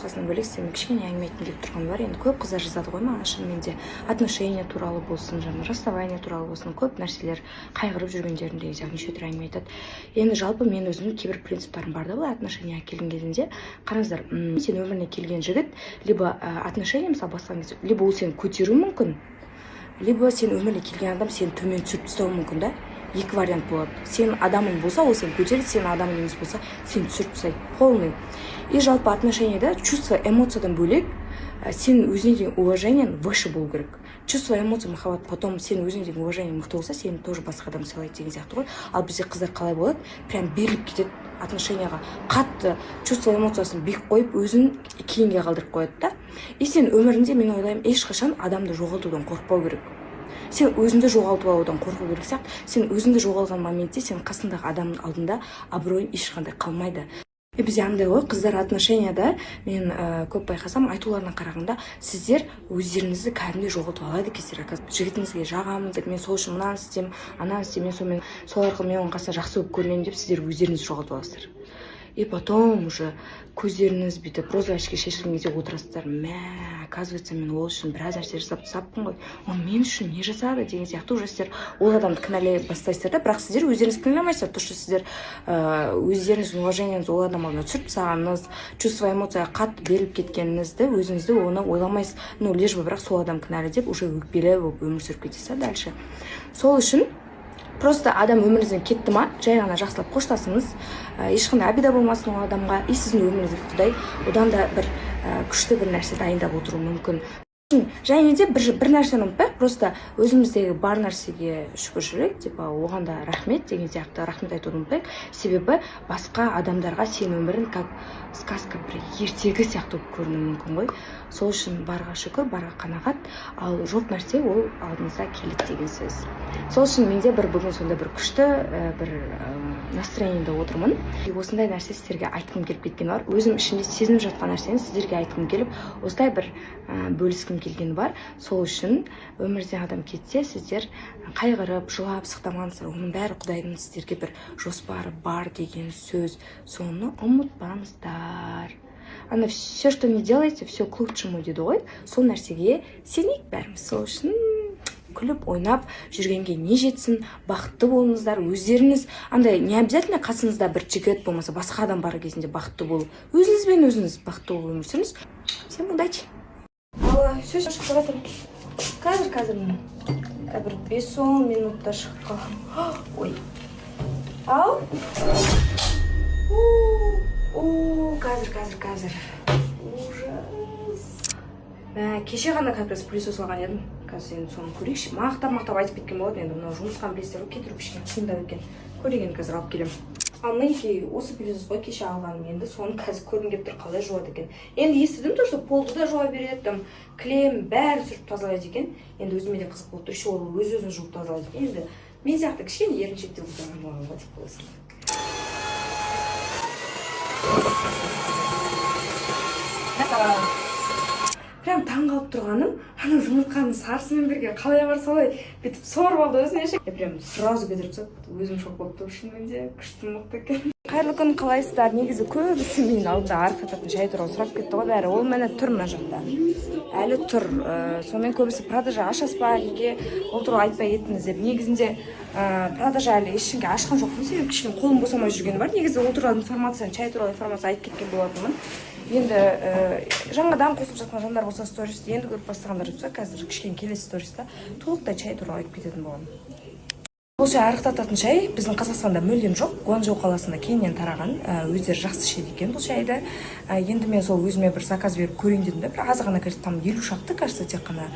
Басқасынан бөлек, сіздермен кішкене әңгіме айтқым келіп тұрғаны бар. Енді көп қыздар жазады ғой маған, шынымен де, отношения туралы болсын, жаңағы расставание туралы болсын, көп нәрселер, қайғырып жүргендерін деген сияқты, неше түрлі әңгіме айтады. Енді жалпы мен өзімнің кейбір принциптарым бар да. Былай, отношенияға келген кезінде, қараңыздар, сен өміріне келген жігіт либо отношения, мысалы, бастаған кезде, либо ол сені көтеруі мүмкін, либо сен өміріне келген адам сені төмен түсіріп тастауы мүмкін да. Екі вариант болады: сенің адамың болса, ол сені көтереді, сенің адамың емес болса, сені түсіріп тастайды полный. И жалпы отношенияда чувство, эмоциядан бөлек, сенің өзіңе деген уважениең выше болу керек. Чувство, эмоция, махаббат потом. Сенің өзіңе деген уважениең мықты болса, сені тоже басқа адам сыйлайды деген сияқты ғой. Ал бізде қыздар қалай болады? Прям беріліп кетеді отношенияға, қатты чувство, эмоциясын биік қойып, өзін кейінге қалдырып қояды да. И сен өміріңде, мен ойлаймын, ешқашан адамды жоғалтудан қорықпау керек, сен өзіңді жоғалтып алудан қорқу керек сияқты. Сен өзіңді жоғалған моментте сен қасыңдағы адамның алдында абыройың ешқандай қалмайды. И бізде андай ғой, қыздар, отношенияда мен көп байқасам, айтуларына қарағанда, сіздер өздеріңізді кәдімгідей жоғалтып алады екенсіздер, оказывается. Жігітіңізге жағамын деп, мен сол үшін мынаны істеймін, ананы істеймін, мен сонымен, сол арқылы мен оның қасында жақсы болып көрінемін деп, сіздер өздеріңізді жоғалтып аласыздар. И потом уже көздеріңіз бүйтіп розовый очки шешілген кезде отырасыздар: «Мә, оказывается, мен ол үшін біраз нәрсе жасап тастаппын ғой, ол мен үшін не жасады?» деген сияқты. Уже сіздер ол адамды кінәлай бастайсыздар да. Бірақ сіздер өздеріңіз кінәламайсыздар, то что сіздер өздеріңіздің уважениеңізді ол адам алдына түсіріп тастағаныңыз, чувство, эмоцияға қатты беріліп кеткеніңізді, өзіңізді оны ойламайсыз. Ну, лишь бы бірақ сол адам кінәлі деп, уже өкпелі болып өмір сүріп кетесіз да дальше. Сол үшін просто адам өміріңізден кетті ма, жай ғана жақсылап қоштасыңыз, ешқандай обида болмасын ол адамға. И сіздің өміріңізге Құдай одан да бір күшті бір нәрсе дайындап отыруы мүмкін. Және де бір нәрсені ұмытпайық: просто өзіміздегі бар нәрсеге шүкіршілік, типа оған да рахмет деген сияқты, рахмет айтуды ұмытпайық. Себебі басқа адамдарға сенің өмірің как сказка, бір ертегі сияқты болып көрінуі мүмкін ғой. Сол үшін барға шүкір, барға қанағат, ал жоқ нәрсе ол алдымызда келеді деген сөз. Сол үшін менде бір бүгін сондай бір күшті бір настроениеде отырмын. И осындай нәрсе сіздерге айтқым келіп кеткені бар. Өзім ішімде сезініп жатқан нәрсені сіздерге айтқым келіп, осылай бір бөліскім келгені бар. Сол үшін өмірден адам кетсе, сіздер қайғырып, жылап, сықтамаңыздар. Оның бәрі Құдайдың сіздерге бір жоспары бар деген сөз, соны ұмытпаңыздар. Ана «все, что не делаете, все к лучшему» дейді ғой, сол нәрсеге сенейік бәріміз. Сол үшін күліп ойнап жүргенге не жетсін? Бақытты болыңыздар өздеріңіз. Андай не обязательно қасыңызда бір жігіт болмаса басқа адам бар кезінде бақытты болу. Өзіңізбен өзіңіз бақытты болып өмір сүріңіз. Всем удачи! Ал все, шығып бара жатырмын қазір. Қазір міне бір 5-10 минутта шығып қаламын. Ой, ау, у, қазір, қазір, қазір. Ужас! Мә, кеше ғана как раз пылесос алған едім. Қазір енді соны көрейікші. Мақтап мақтап айтып кеткен болатын. Енді мынау жұмысқан, білесіздер ғой, кетіру кішкене қиындау екен. Көрейік енді, қазір алып келемін. Ал мінекей, осы пылесос қой кеше алғаным. Енді соны қазір көргім келіп тұр, қалай жуады екен. Енді естідім то, что полды да жуа береді, там кілем, бәрін сүртіп тазалайды екен. Енді өзіме де қызық болып тұр. Еще ол өз өзін жуып тазалайды екен. Енді мен сияқты кішкене еріншектеу қыздарға арналған ғой деп қоясың. Мәссаған, прям таң қалып тұрғаным, анау жұмыртқаның сарысымен бірге қалай бар, солай бүйтіп сорып алды өзіне ше. Прям сразу кетіріп тастады. Өзім шок болып тұрмын. Шынымен де күшті, мықты екен. Қайырлы күн, қалайсыздар? Негізі көбісі менің алдымда арықтататын шай туралы сұрап кетті ғой бәрі. Ол міне тұр, мына жақта әлі тұр. Сонымен көбісі «Продажа ашасыз ба, неге ол туралы айтпай кеттіңіз?» деп. Негізінде продажа әлі ешкімге ашқан жоқпын, себебі кішкене қолым босамай жүргені бар. Негізі ол туралы информацияны, чай туралы информация айтып кеткен болатынмын. Енді жаңадан қосылып жатқан жандар болса, стористі енді көріп бастағандар болса, қазір кішкене келесі сториста толықтай чай туралы айтып кететін боламын. Бұл шай, арықтататын шай, біздің Қазақстанда мүлдем жоқ, Гуанчжоу қаласында кеңінен тараған. Өздері жақсы ішеді екен бұл шайды. Енді мен сол өзіме бір заказ беріп көрейін дедім да. Бір аз ғана, кажется, там 50 шақты, кажется, тек қана.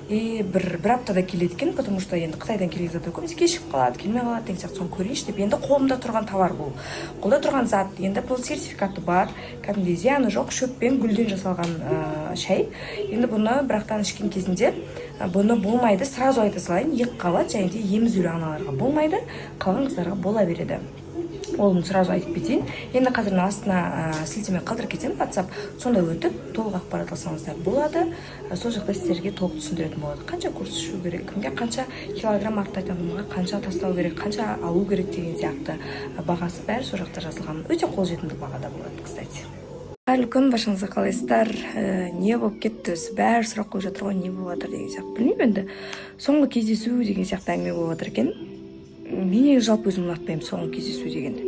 И бір аптада келеді екен, потому что енді Қытайдан келген заттар көбінесе кешігіп қалады, келмей қалады деген сияқты. Соны көрейінші деп. Енді қолымда тұрған товар, бұл қолда тұрған зат. Енді бұл сертификаты бар, кәдімгідей зияны жоқ, шөп пен гүлден жасалған шай. Енді бұны бірақтан ішкен кезінде бұны болмайды, сразу айта салайын, екі қабат және де емізулі аналарға болмайды, қалған қыздарға бола береді. Оны сразу айтып кетейін. Енді қазір мына астына сілтеме қалдырып кетемін, WhatsApp, сонда өтіп толық ақпарат алсаңыздар болады. Сол жақта сіздерге толық түсіндіретін болады: қанша курс ішу керек, кімге қанша килограмм арықтайтын адамға қанша тастау керек, қанша алу керек деген сияқты. Бағасы, бәрі сол жақта жазылған, өте қолжетімді бағада болады, кстати. Қайырлы күн баршаңызға! Қалайсыздар? Не болып кетті өзі? Бәрі сұрақ қойып жатыр ғой, не болып жатыр деген сияқты. Білмеймін енді, соңғы кездесу деген сияқты әңгіме болып жатыр екен. Мен негізі жалпы өзім ұнатпаймын соңғы кездесу дегенді.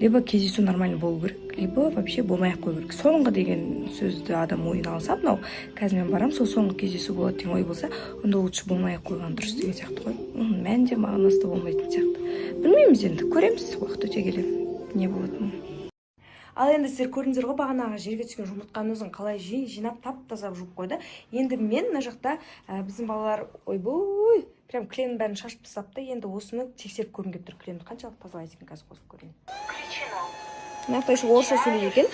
Либо кездесу нормально болу керек, либо вообще болмай ақ қою керек. Соңғы деген сөзді адам ойына алса, мынау қазір мен барамын, сол соңғы кездесу болады деген ой болса, онда лучше болмай ақ қойған дұрыс деген сияқты ғой. Мәні де, мағынасы да болмайтын сияқты. Білмейміз енді, көреміз уақыт өте келе не болатынын. Ал енді сіздер көрдіңіздер ғой, бағанағы жерге түскен жұмыртқаның өзін қалай жинап, тап таза жуып қойды. Енді мен мына жақта біздің балалар, ойбой, прям кілемнің бәрін шашып тастапты. Енді осыны тексеріп көргім келіп тұр, кілемді қаншалықты тазалайды екен, қазір қосып көрейін. Мына жақта еще орысша сөйлейді екен,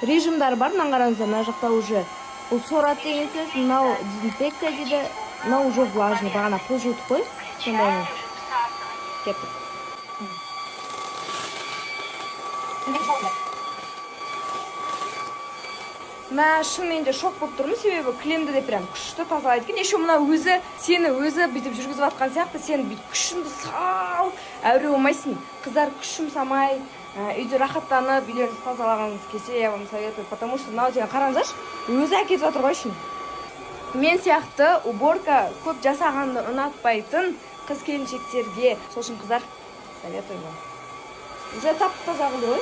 режимдары бар. Мынаны қараңыздар, мына жақта уже бұл сорады деген сөз, мынау дезинфекция дейді, мынау уже влажный, бағана пол жудық қой, сондай. Кеттік. Мә, шынымен де шок болып тұрмын, себебі кілемді де прям күшті тазалайды екен. Еще мына өзі сені өзі бүйтіп жүргізіп жатқан сияқты, сен бүйтіп күшіңді салып әуре болмайсың. Қыздар, күш жұмсамай, үйде рахаттанып үйлеріңізді тазалағыңыз келсе, я вам советую, потому что мынау деген, қараңыздаршы, өзі әкетіп жатыр ғой. Үшін мен сияқты уборка көп жасағанды ұнатпайтын қыз келіншектерге, сол үшін, қыздар, советую вам. Уже тап таза қылды ғой.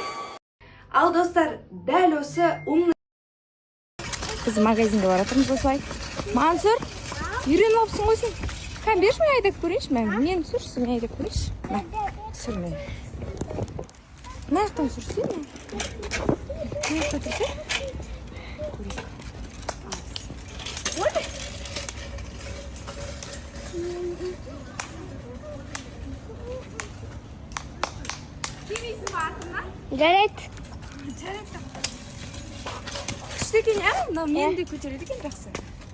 Ал, достар, дәл осы умный. Біз магазинге бара жатырмыз осылай. Мансұр, үйреніп алыпсың ғой сен. Кәне, берші, мен айдап көрейінші. Мә, мені түсірші, мен айдап көрейінші. Мә, түсір мені. Мына жақтан түсірсей, мә. Мына жақта тұрсай. Көрейік. Ой! Келмейсің ба артымнан? Жарайды. Жарайды. Күшті екен, иә? Мынау мені де көтереді екен, жақсы.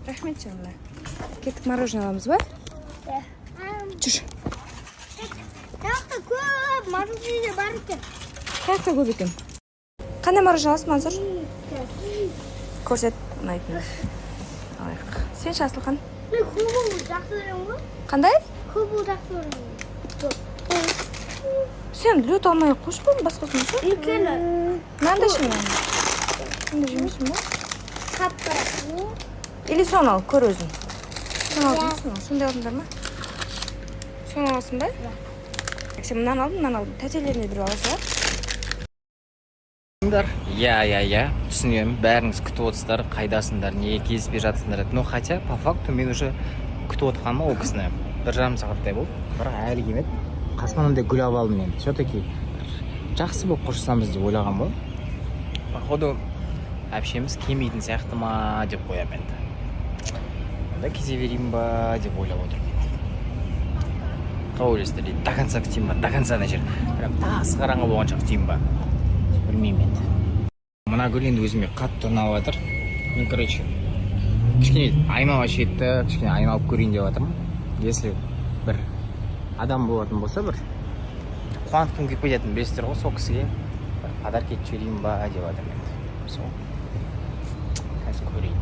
Рахмет, жаным. Кеттік, мороженое аламыз ба? Иә. Жүр. Жақта көп мороженое бар екен. Қай жақта көп екен? Қандай мороженое аласың, Мансұр? Көрсет, ұнайтын. Алайық. Сен ше, Асылхан? Мен кубу жақсы көремін ғой. Қандай? Кубу жақсы көремін. Сен лед алмай ақ қойшы, бұны, басқасын ше. Өйткені Мынандай ше, мынаны. Сондай жемейсің ба? Қап-қара. Или соны ал, көр өзің. Соны алдың, соны ал. Сондай алдыңдар ма? Соны аласың ба? Сен мынаны алдың, мынаны алдың. Тәтелеріне біреу ала салар. Иә, түсінемін, бәріңіз күтіп отырсыздар, қайдасыңдар, неге кездеспей жатсыңдар деп. Но хотя по факту мен уже күтіп отырғаныма ол кісіні 1,5 сағаттай болды, бірақ әлі келмеді. Қасыма мынандай гүл алып алдым енді, все таки жақсы болып қоштасамыз деп ойлағанмын ғой. Походу әпшеміз келмейтін сияқты ма деп қоямын енді, онда кете берейін ба деп ойлап отырмын енді. Қалай ойлайсыздар дейді, до конца күтейін ба, до конца, ана жер прям тас қараңғы болғанша күтейін ба, білмеймін енді. Мына гүл енді өзіме қатты ұнап жатыр. Мен, короче, кішкене айнала шетті, кішкене айналып көрейін деп жатырмын. Если бір адам болатын болса, бір қуантқым келіп кететін, білесіздер ғой, сол кісіге бір подарок етіп жіберейін ба деп жатырмын енді. Сол, қазір көрейін.